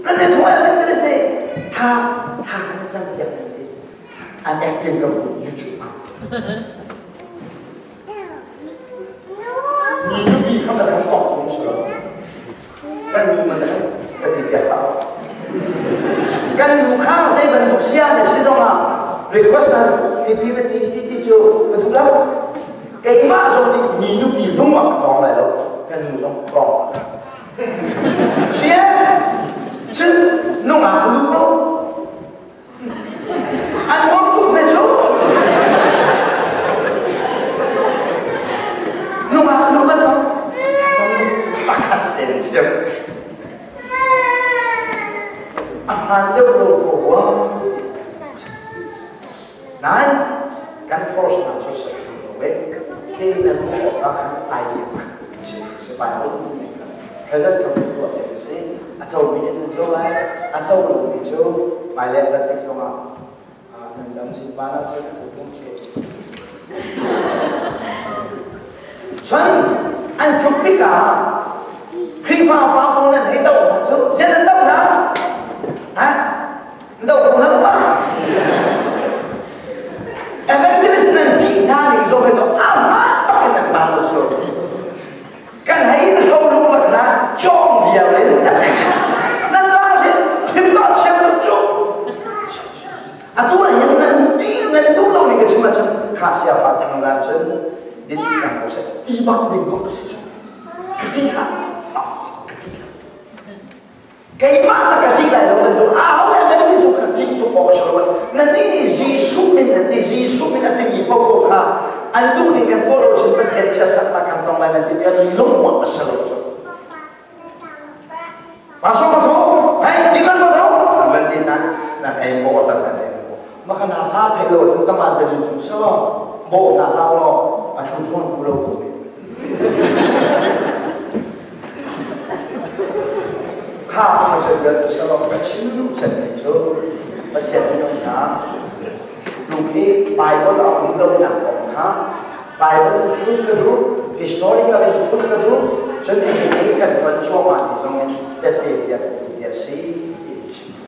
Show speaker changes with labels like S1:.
S1: Nan ne thua nan te se tha tha nan cang tiang nan ti. An acting ka bu YouTube ah. Mi nupi kha na kan kok tung su lo. Kan nu man ka ti piak hlah. Kan nu kha zei bantuk sia na si zong ah request na ti ti ti ti ti cu ka duh lo. Keimah zong nih mi nupi lung ah ka tong lai lo. Kan nu zong tong. Sia cun nungak lu ko. An nuam tuk ve cu. Nungak nu kan tong. Pakhat te siam. A hmaan deuh lo ko rua. Nain kan force hna cu si lo ve. Ke na nu awk ah khan ai si Bible present ka hun tuah mi si. A co mi nih nan co lai, a co lo mi cu hmailei rat tik zongah nan dam sin pa na cun a thu cu. Cun an tluk tikah Khrihfa pa pawl nan hei doh hna cu zei nan doh hna? Ha? Doh ko hna ma? Evangelist nan tih hna ning zong hi to amah bak in nan bang lo cu. Kan hei in hro lung bak na cawng viar in nan la sin phim ba siam tuk cu. Atu ah hin nan ti nan duh lo ning ka chim ahcun kha sia pa thang lan cun din ci cang ko seh ti bak ding bak ka si cu. Ka ti hlah. Ka ti hlah. Keimah na ka ṭih lai lo nan duh. Aho le nan ti zong kha ṭih tuk awk a si lo. Nan nih nih Jesuh min nan ti Jesuh min a timi paohpaoh kha an duh ning kan tuah lo cun Pathian chiatsernak kan tong lai nan timi an lungmuah a si lo cu. Pastor ma tho, hei, dikan ma tho. Man din nan nan hei bo cang nan ne. Maka na ha thai lo tun taman da jin chung sa lo. Bo na hau lo, a thu thon ku lo ku. Kha ma chen ga ta sa lo ka chim lu chen ni chu. Pathian ni nong na. Tu khi Bible a um lo nak kong kha Bible phun ka duh, historical in phun ka duh, cun hi kan ton cuahmah mi zong in tette bia ti a si.